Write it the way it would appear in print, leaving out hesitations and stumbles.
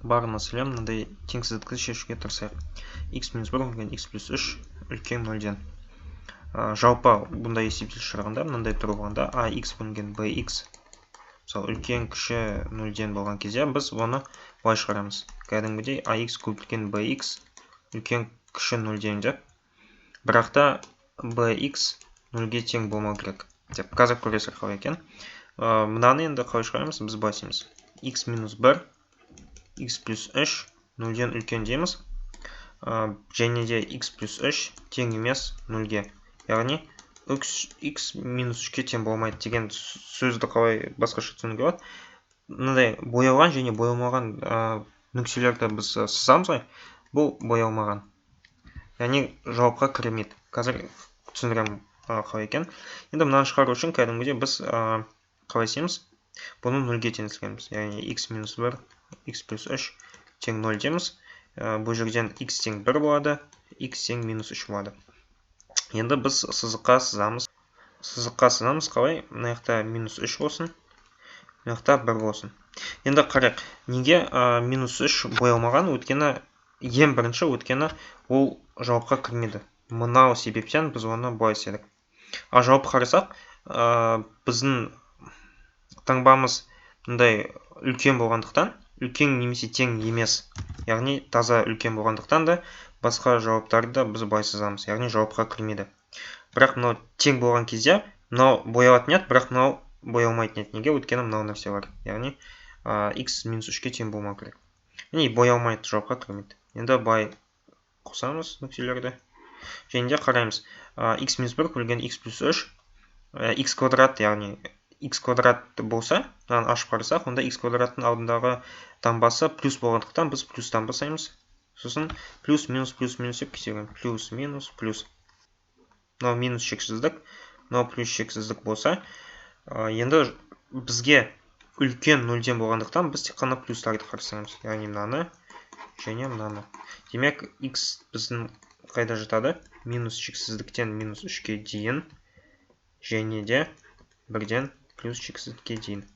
Барлығына сәлем. Мынандай теңсіздікті шешуге тырысайық. X минус 1 бөлінген x плюс 3 үлкен нөлден. Жалпы бұндай есептеліс шығарғанда мынандай түрі болғанда ax бөлінген bx, мысалы, үлкен кіші нөлден болған кезде біз оны былай шығарамыз. Кәдімгідей ax көбейтілген bx үлкен кіші нөлден деп. Бірақ та bx нөлге тең болмау керек деп. Қазір көресіздер қалай екен. Мынаны енді қалай шығарамыз? Біз былай істейміз. X минус 1 x плюс 3 нөлден үлкен дейміз. Және де x плюс 3 тең емес нөлге. Яғни x минус 3-ке тең болмайды деген сөзді қалай басқаша түсінуге болады? Мынандай боялған және боялмаған нүктелерді біз сызамыз ғой. Бұл боялмаған. Яғни жауапқа кірмейді. Қазір түсіндіремін қалай екен. Енді мынаны шығару үшін кәдімгідей біз қалай істейміз? Бұны нөлге теңестіреміз. Яғни x минус 1 x плюс 3 тең 0 дейміз. Бұл жерден x тең 1 болады, x тең минус 3 болады. Енді біз сызыққа сызамыз. Сызыққа сызамыз қалай? Мына жақта минус 3 болсын, мына жақта 1 болсын. Енді қарайық, неге минус 3 боялмаған? Өйткені ең бірінші, өйткені ол жауапқа кірмеді. Мынау себептен біз оны былай істедік. Ал жауап қарасақ, біздің таңбамыз мындай үлкен болғандықтан, үлкен немесе тең емес, яғни таза үлкен болғандықтан да басқа жауаптарды да біз былай сызамыз, яғни жауапқа кірмейді. Бірақ мынау тең болған кезде мынау боялатын еді, бірақ мынау боялмайтын еді. Неге? Өйткені мынау нәрсе бар, яғни x минус 3-ке тең болмау керек. Яғни боялмайды, жауапқа кірмейді. Енді былай қосамыз нүктелерді және де қараймыз. X минус 1 бөлінген x плюс 3, x квадрат, яғни x квадрат болса, мынаны ашып қарасақ, онда x квадраттың алдындағы таңбасы плюс болғандықтан біз плюс таңба жасаймыз. Сосын плюс, минус, плюс, минус деп кете береміз. Плюс, минус, плюс. Мынау минус шексіздік, мынау плюс шексіздік болса, енді бізге үлкен нөлден болғандықтан біз тек қана плюстарды қарастырамыз. Яғни мынаны және мынаны. Демек, x біздің қайда жатады? Минус шексіздіктен минус 3-ке дейін және де 1-ден плюс шексіздікке дейін.